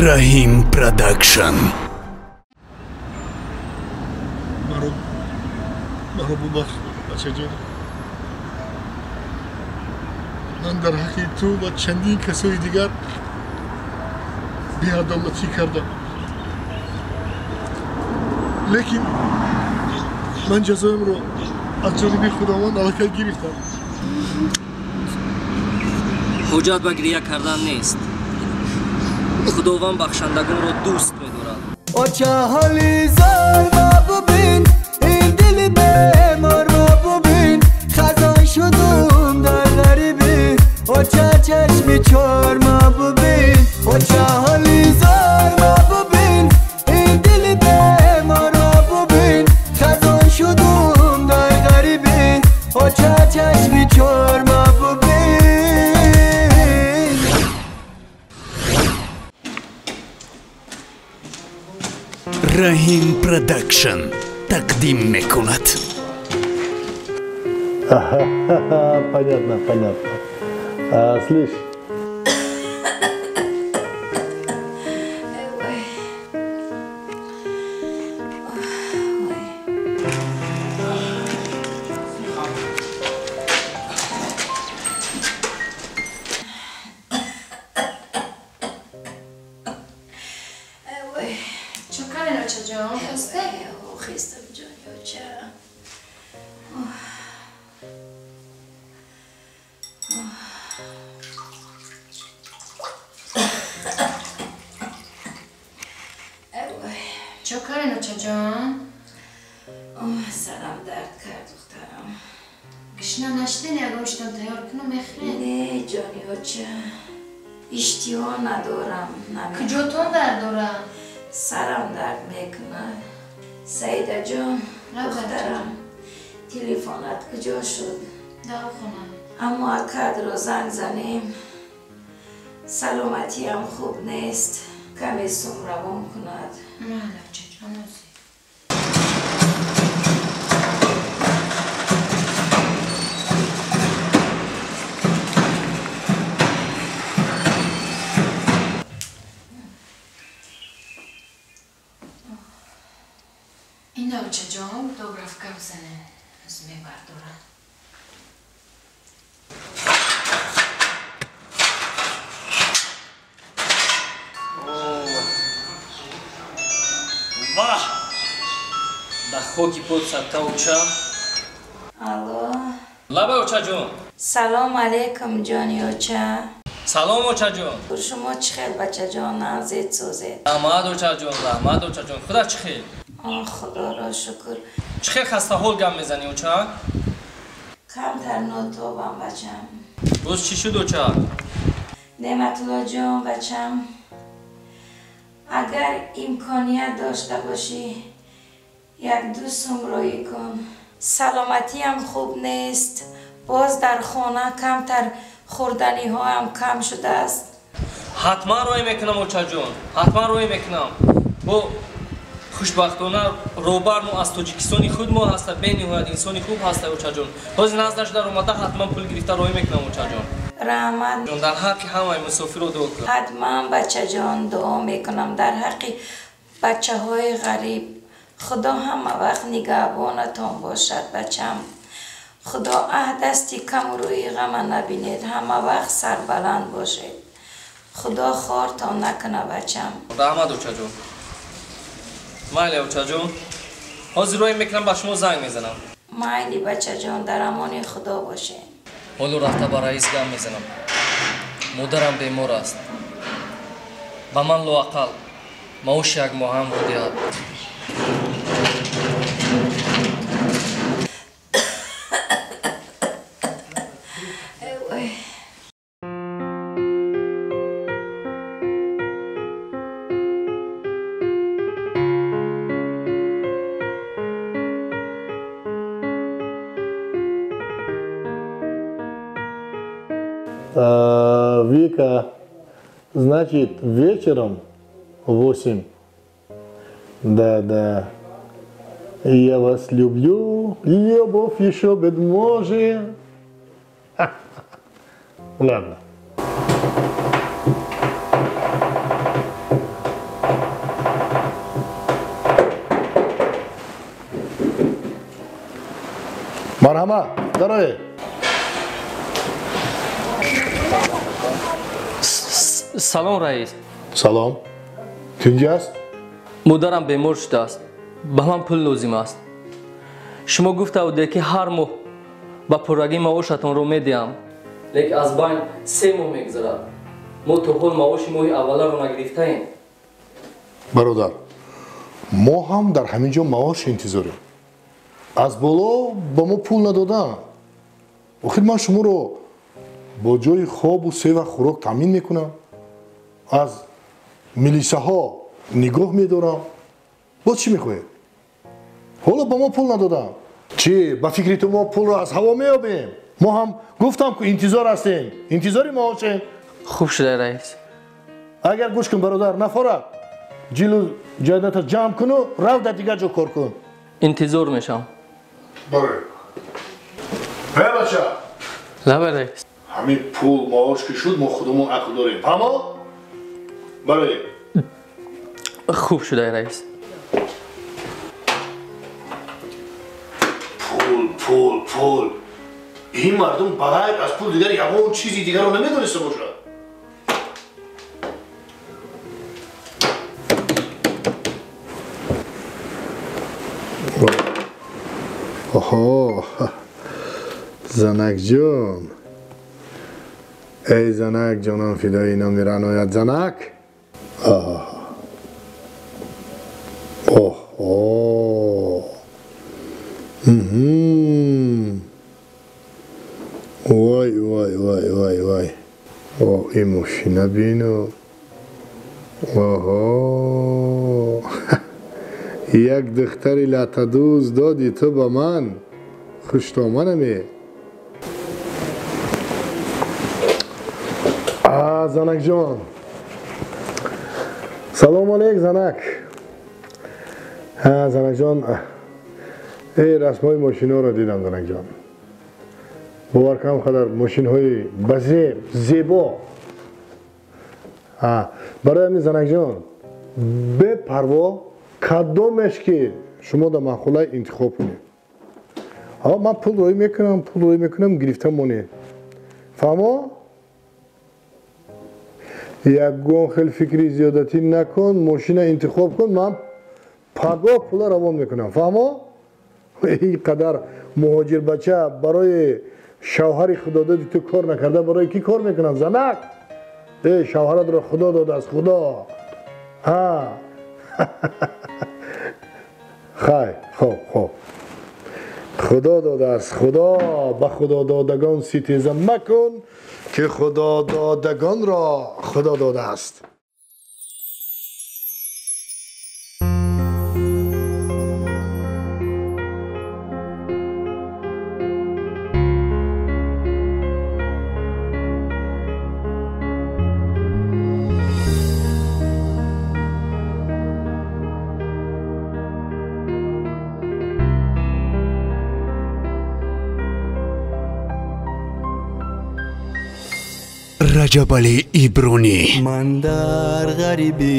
Раҳим Продакшн. Маро бубахш, бачаҷон. Ман дар ҳаққи ту ва чандин касои дигар беадолатӣ кардам. Лекин ман ҷазоямро аз ҷониби Худованд аллакай гирифтам. Ҳоҷат ба гирия кардан нест. Худованд бахшандагонро дӯст медорад. Оча ҳоли зор ма бубин, ин дили бемор ма бубин, хазон шудум дар ғарибӣ, оча чашми чор ма бубин. Оча ҳоли зор ма бубин, ин дили бемор ма бубин, хазон шудум дар ғарибӣ, оча чашми чор ма бубин. Раҳим Продакшн тақдим мекунад. Понятно, понятно. Слышь. Сарам дард кард, духтарам. Гишна наштен, ягон шитам тайёр кунам, мехӯред? Не, ҷони оча, иштиҳо надорам. Куҷотон дард дорад? Сарам дард мекунад. Саидаҷон, духтарам, телефонат куҷо шуд? Давохона. Аммо акадро занг занем. Саломатиам хуб нест. Каме сум равон кунад. Майли, очаҷон, озӣ. Ина, очаҷон, добравка бизанед, аз мебардорам. Ваҳ! Ба хоки под садқа, оча. Алло. Лаба, очаҷон. Салом алейкум, ҷони оча. Салом, очаҷон. Шумо чӣ хел, бачаҷон, нағзед, созед? Раҳмат, очаҷон, раҳмат, очаҷон. Худо чӣ хел? Худоро шукр. Чӣ хел хастаҳол гам мезанӣ, оча? Камтар нотобам, бачам. Боз чӣ шуд, оча? Неъматулло ҷон, бачам, агар имконият дошта бошӣ, як-ду сум роӣ кун. Саломатиам хуб нест. Боз дар хона камтар хӯрданиҳоам кам шудааст. Ҳатман роӣ мекунам, очаҷон, ҳатман роӣ мекунам. Бо хушбахтона робар мо аз Тоҷикистони худ мо ҳаста, бениҳоят инсони хуб ҳаста, очаҷон. Ҳозир наздаш дар омада ҳатман пул гирифта роӣ мекунам, очаҷон. Раҳмат. Дар ҳаққи ҳамаи мусофиро дуо кун. Ҳатман, бачаҷон, дуо мекунам дар ҳаққи бачаҳои ғариб. Худо ҳама вақт нигаҳбонатон бошад, бачам. Худо аҳдасти каму рӯи ғама набинед, ҳама вақт сарбаланд бошед. Худо хортон накуна, бачам. Раҳмат, очаҷон. Майли, очаҷон, ҳозир роӣ мекунам, ба шумо занг мезанам. Майли, бачаҷон, дар амони Худо бошед. Ҳоло рафта ба раис гам мезанам. Модарам бемор аст. Ба ман лоақал маоши як моҳамро диҳад. Вика, значит, вечером 8. Да, да. Я вас люблю, любовь еще быть может. Ладно. Марҳамат, дароед. Салом, раис. Салом. Тинҷ аст? Модарам бемор шудааст. Ба ман пул лозим аст. Шумо гуфта будед, ки ҳар моҳ ба пуррагӣ маошатонро медиҳам. Лекин аз байн 3 моҳ мегузарад. Мо то ҳол маоши моҳи авваларо нагирифтаем. Бародар, мо ҳам дар ҳамин ҷо маош интизорем. Аз боло ба мо пул надоданд. Охир ман шуморо бо ҷои хобу се вақт хӯрок таъмин мекунам. Аз милисаҳо нигоҳ медорам. Боз чӣ мехоҳед? Ҳоло ба мо пул надоданд. Чӣ, ба фикри ту мо пулро аз ҳаво меёбем? Мо ҳам гуфтам, ки интизор ҳастем. Интизори маошем. Хуб шуда, раис. Агар гӯш кун, бародар, нафорат. Ҷилу ҷайдата ҷамъ куну рав дар дигар ҷо кор кун. Интизор мешавам. Баре. Э, бача. Лабай, раис. Ҳамин пул маош ки шуд, мо худамон ақл дорем. Фаҳмо? Баре. Хуб шуда, раис. Пул, пул, пул. Ин мардум ба ғайр аз пул дигар ягон чизи дигарро намедониста бошад. Оҳо, занакҷон. Эй занак, ҷонам фидои номи раъноят занак. Оҳо. Вай, вай, вай, вай, вай. О, ин мошина бино. Оҳо. Як духтари латадӯз доди ту ба ман. Хуштоманаме. А, занакҷон. Салом алейк, занак. Занакҷон, эй расмҳои мошиноро дидам, занакҷон. Бовар кунам, қадар мошинҳои базеб, зебо. Барои ҳамин, занакҷон, бепарво кадомеш ки шумо дар маъқулай интихоб кунед. Ман пул роӣ мекунам, пул роӣ мекунам, гирифта монед. Фаҳмо? Ягон хел фикри зиёдатӣ накун, мошина интихоб кун, ман пагоҳ пула равон мекунам. Фаҳмо? Ин қадар муҳоҷирбача барои шавҳари худододи ту кор накарда, барои кӣ кор мекунам? Занак! Э, шавҳаратро худо додааст, худо. Ҳа. Хай, хоб, хоб. Худо додааст, худо. Ба худододагон ситеза макун, ки худододагонро худо додааст. Раҷабалӣ Ибронӣ. Ман дар ғарибӣ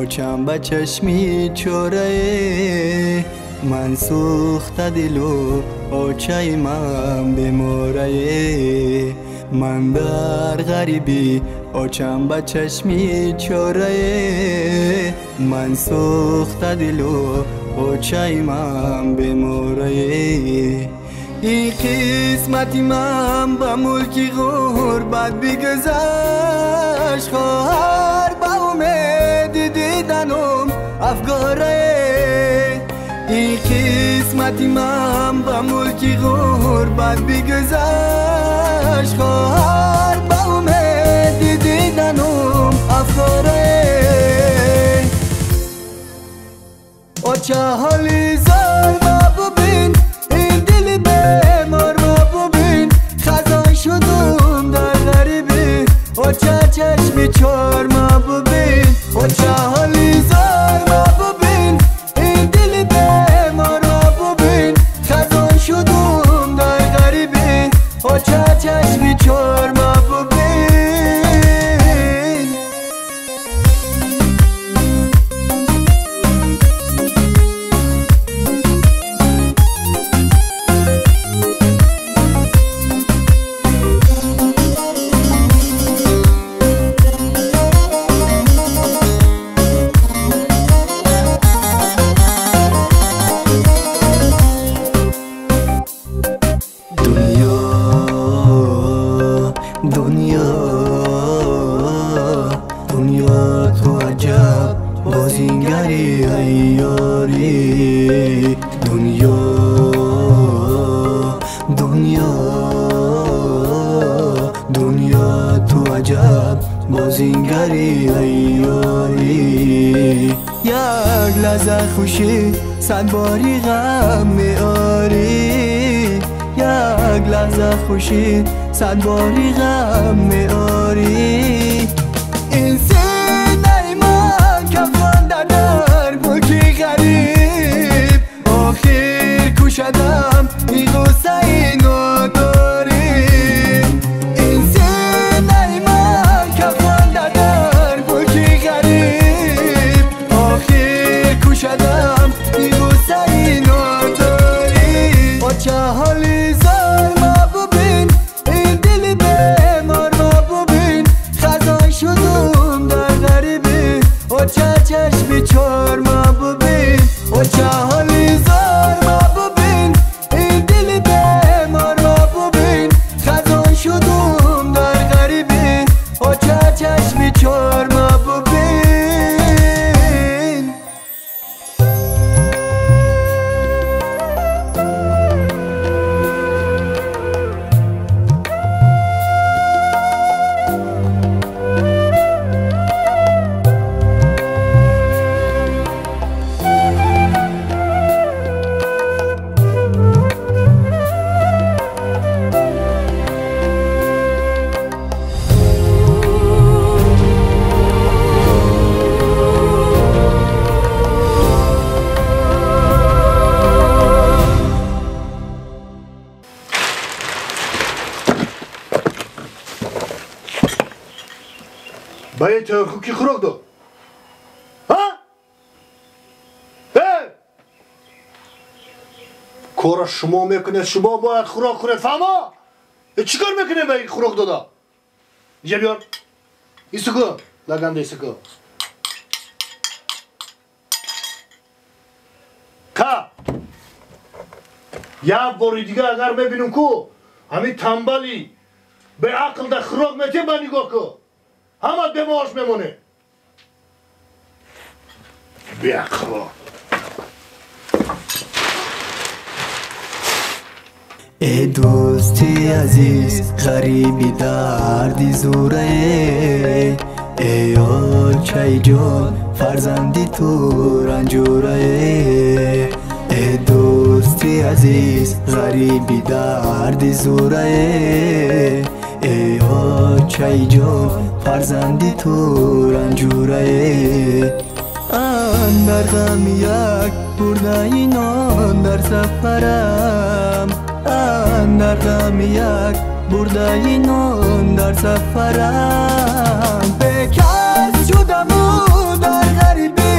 очам ба чашми чорае, ман сӯхта дилу очаи ман беморае. Ман дар ғарибӣ очам ба чашми чорае, ман сӯхта дилу очаи ман беморае. Ин қисмати ман ба мулки ғурбат бигузашт, хоҳар ба умеди диданум афгорае. Ин қисмати ман ба мулки ғурбат бигузашт, хоҳар ба умеди диданум афгорае. Оча ҳоли зор ма бубин, ин дили бемор ма бубин, хазон шудум дар ғарибӣ, оча чашми чор ма бубин. Оча ҳоли зор ма бубин, ин дили бемор ма бубин, хазон шудум дар ғарибӣ, оча чашми чор ма бубин. аҷаб бозингари айёрӣ. Дунё, дунё, дунё ту аҷаб бозингари айёрӣ. Як лаҳза хушӣ сад бори ғам меорӣ, як лаҳза хушӣ сад бори ғам меорӣ. Ин синаи ман кафонда дар мулки ғариб, охир кушадам ин ғуссаи нодорӣ. Ин синаи ман кафонда дар мулки ғариб, охир кушадам ин ғуссаи нодорӣ. Оча ҳоли зор ма бубин, ин дили бемор ма бубин, хазон шудум дар ғарибӣ, оча чашми чор ма бубин. Оча ҳоли зор ма бубин, ин дили бемор ма бубин, хазон шудум дар ғарибӣ, оча чашми чор ма бубин. Ба ин тӯрху ки хӯрок дод? Ҳа? Э! Кора шумо мекунед, шумо бояд хӯрок хӯред, фаҳмо? Чӣ кор мекунед ба ин хӯрок дода? Инҷа биёр. Исуку, лаганда исуку. Ка! Як бори дига агар мебинам ку, ҳамин тамбали беақл да хӯрок метиҳ, ба нигоҳ ку. Ҳама бемош мемонед. Беақло. Э дӯсти азиз, ғариби дарди зурае, э очаи ҷон, фарзанди ту ранҷурае. Э дӯсти азиз, ғариби дарди зурае, э очаи ҷон, фарзанди ту ранҷурае. Андар ғами як бурдаи нон дар сафарам, андар ғами як бурдаи нон дар сафарам. Бекас шудаму дар ғарибӣ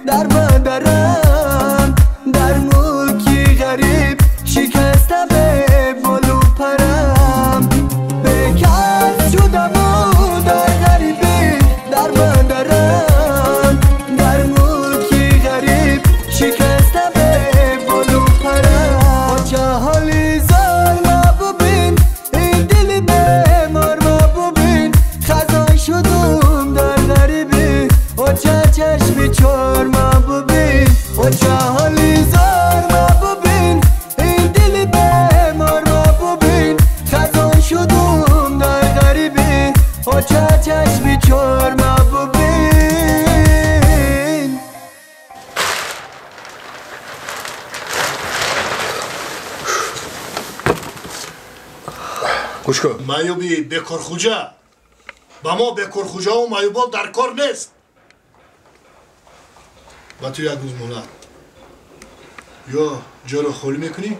дар бадарам, дар мулки ғариб шикаста беболу парам. Бекас шудаму дар ғарибӣ дар бадарам, дар мулки ғариб шикаста беболу парам. Оча ҳоли зор ма бубин, ин дили бемор ма бубин, хазон шудум дар ғарибӣ, оча чашми чор ма бубин. Оча ҳоли зор ма бубин, ин дили бемор ма бубин, хазон шудум дар ғарибӣ, оча чашми чор ма бубин. Гӯш кун, маъюби бекорхуҷа ба мо бекорхуҷаву маъюбон дар кор нест. Ба ту як рӯз муҳлат, ё ҷоро холӣ мекунӣ,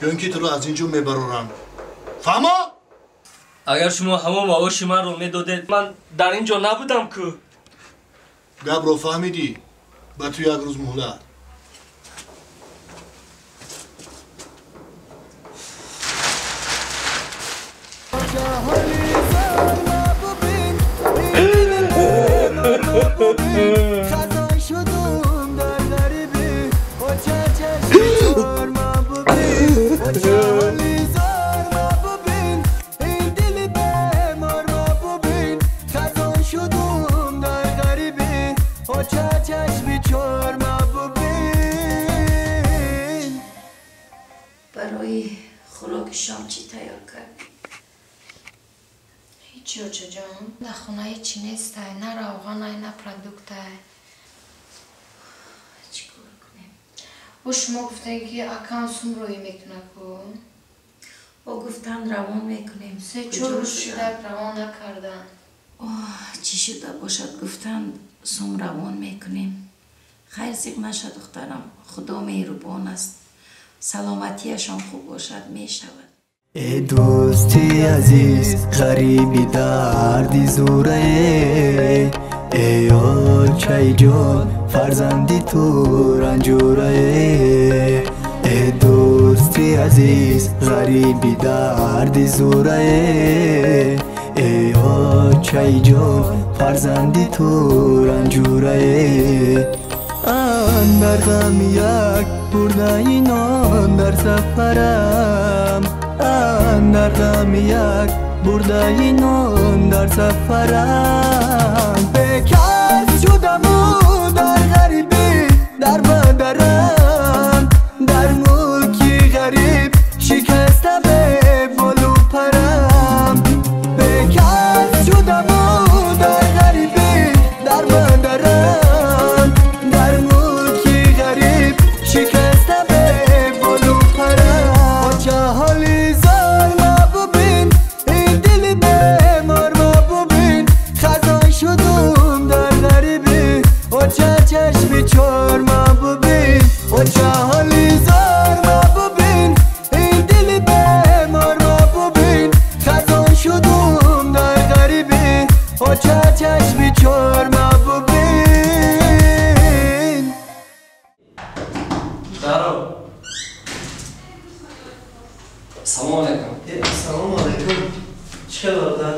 ё ин ки туро аз ин ҷо мебароранд. Фаҳмо? Агар шумо ҳамон маоши манро медодед, ман дар ин ҷо набудам ку. Гапро фаҳмидӣ? Ба ту як рӯз муҳлат. خزان شدم در غریبی оча чашми чор ма бубин, оча ҳоли зор ма бубин, ин дили бемор ма бубин, хазон шудум дар ғарибӣ, Шом чӣ тайёр кардӣ? Ҳечи, очаҷон. Дар хона ҳечи нестай, на равғанай, на продуктай. Чӣ кор кунем? Бо шумо гуфтем, ки акам сум роҳӣ мекунад ку. Бо гуфтан равон мекунем. Се-чор рӯз шуда равон накардан. Чӣ шуда бошад, гуфтан сум равон мекунем. Хайр, зиқ наша, духтарам. Худо меҳрубон аст. Саломатиашон хуб бошад, мешавад. Э дӯсти азиз, ғариби дарди зурае, э очаи ҷон, фарзанди ту ранҷурае. Э дӯсти азиз, ғариби дарди зурае, э очаи ҷон, фарзанди ту ранҷурае. Андар ғами як бурдаи нон дар сафарам, андар ғами як бурдаи нон дар сафарам. Бекас шудаму дар ғарибӣ дар бадарам, дар мулки ғариб шикаста беболу парам. Бекас шудаму дар ғарибӣ дар бадарам, дар мулки ғариб шикаста беболу парам. Оча ҳоли зор ма бубин, ин дили бемор ма бубин, хазон шудум дар ғарибӣ, оча чашми чор ма бубин. Оча ҳоли зор ма бубин, ин дили бемор ма бубин, хазон шудум дар ғарибӣ, оча чашми чор ма бубин. Даро. Салому алайкум. Салому алайкум. Чӣ хел, бародар?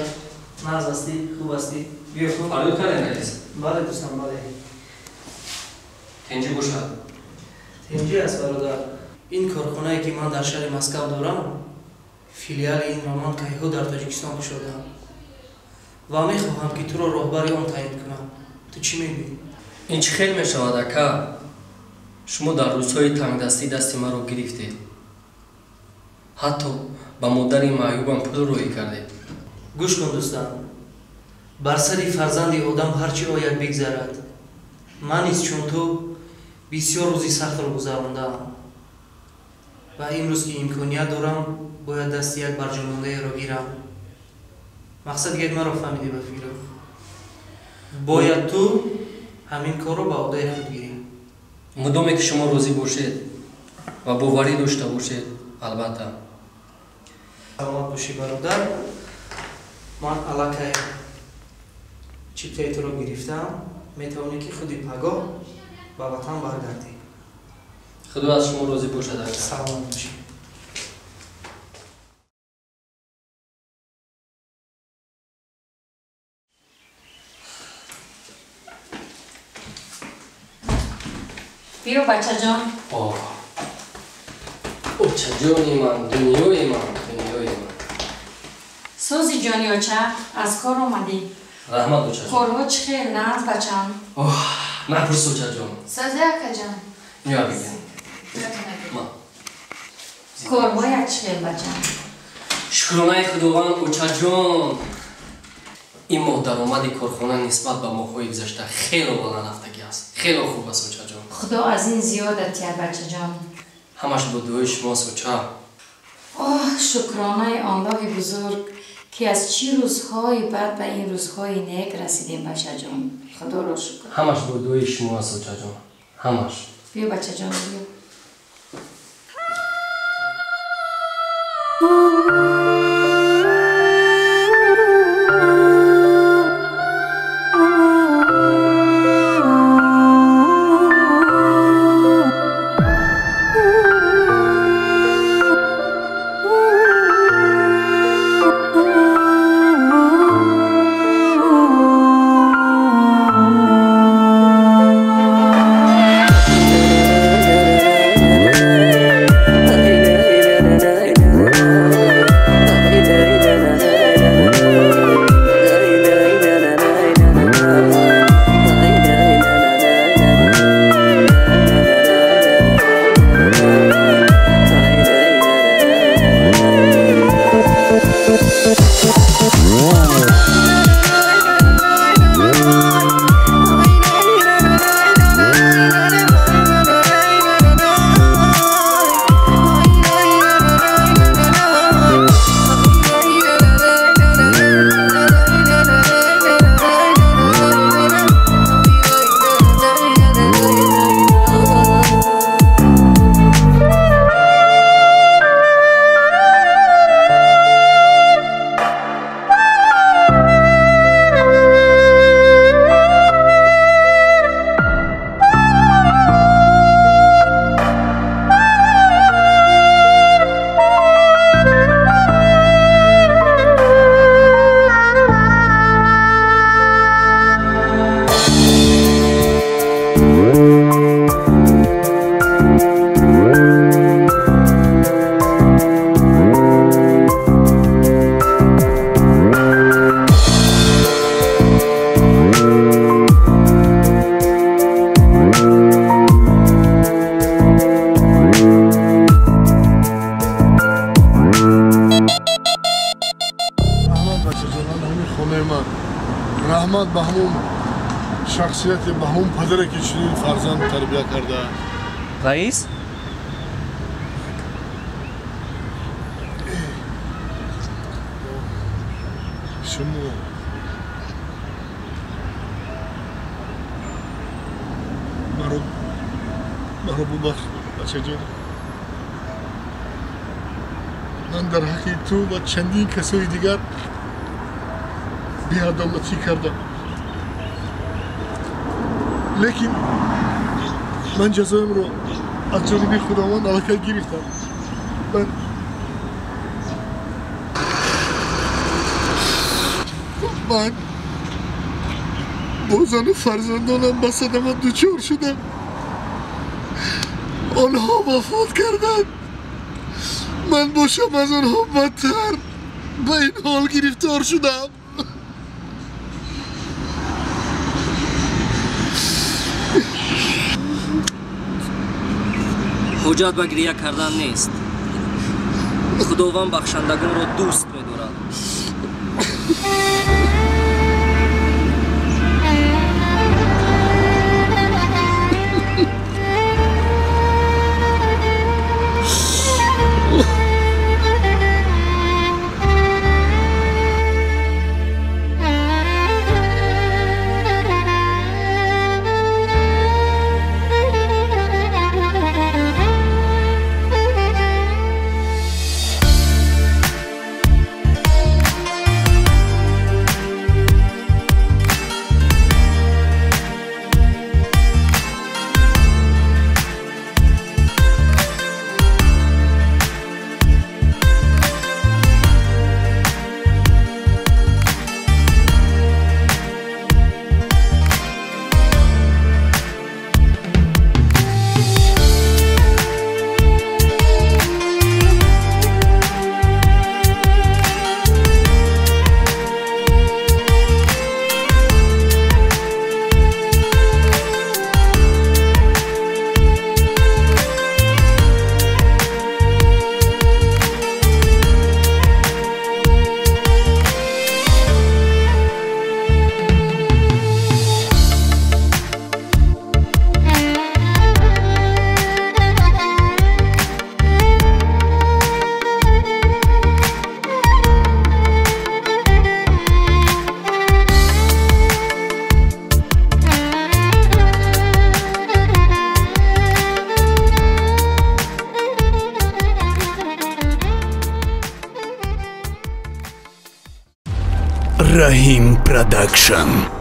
Нағз ҳастӣ? Хуб ҳастӣ? Биё хуб. Фарёд кардем, раис? Бале, дӯстам, бале. Тинҷӣ бошад. Тинҷӣ аст, бародар. Ин корхонае, ки ман дар шаҳри Москав дорам, филиали инро ман кайҳо дар Тоҷикистон кушодаам ва мехоҳам, ки туро роҳбари он таъин кунам. Ту чӣ мегӯӣ? Ин чӣ хел мешавад, ака? Шумо дар рӯзҳои тангдастӣ дасти маро гирифтед. Ҳатто ба модари маъюбам пул роҳӣ кардед. Гӯш кун, дӯстам. Бар сари фарзанди одам ҳар чӣ ояд бигзарад. Ман низ чун ту бисёр рӯзи сахтро гузарондаам ва имрӯз, ки имконият дорам, бояд дасти як барҷомондаеро гирам. Мақсади гап маро фаҳмидӣ, ба фикрам. Бояд ту ҳамин корро ба ӯҳдаи худ гирӣ. Мудоме ки шумо розӣ бошед ва боварӣ дошта бошед, албатта. Саломат бошӣ, бародар. Ман аллакай чиптаи туро гирифтам. Метавонӣ, ки худи пагоҳ ба ватан баргардӣ. Худо аз шумо розӣ бошад, ака. Саломат бошӣ. Биё, бачаҷон. Очаҷони ман, дунёи ман, дунёи ман. Сӯзи ҷони оча, аз кор омадӣ. Раҳмат, очаҷон. Корҳо чӣ хел, нағз, бачам? Напурс, очаҷон. Сӯзи, акаҷон. Ё бигин. Корҳоят чӣ хел, бачам? Шукронаи Худованд, очаҷон. Ин моҳ даромади корхона нисбат ба моҳҳои гузашта хело баланд рафтагӣ аст. Хело хуб аст, очаҷон. Худо аз ин зиёдат диҳад, бачаҷон. Ҳамаш бо дуои шумост, оча. Оҳ, шукронаи Аллоҳи бузург, ки аз чӣ рӯзҳои бад ба ин рӯзҳои нек расидем, бачаҷон. Худоро шукр. Ҳамаш бо дуои шумо аст, очаҷон. Ҳамаш. Биё, бачаҷон, биё. Шахсияте ба ҳамон падаре ки чунин фарзанд тарбия кардааст. Раис? Шумо маро бубахш, бачаҷон. Ман дар ҳаққи ту ва чандин касои дигар беадолатӣ кардам. Лекин ман ҷазоямро аз ҷониби Худованд аллакай гирифтам. Ман бо зану фарзандонам ба садама дучор шудам. Онҳо вафот карданд. Ман бошам аз онҳо бадтар ба ин ҳол гирифтор шудам. Ҳуҷҷат ба гирия кардан нест. Худованд бахшандагонро дӯст медорад. Rahim Production.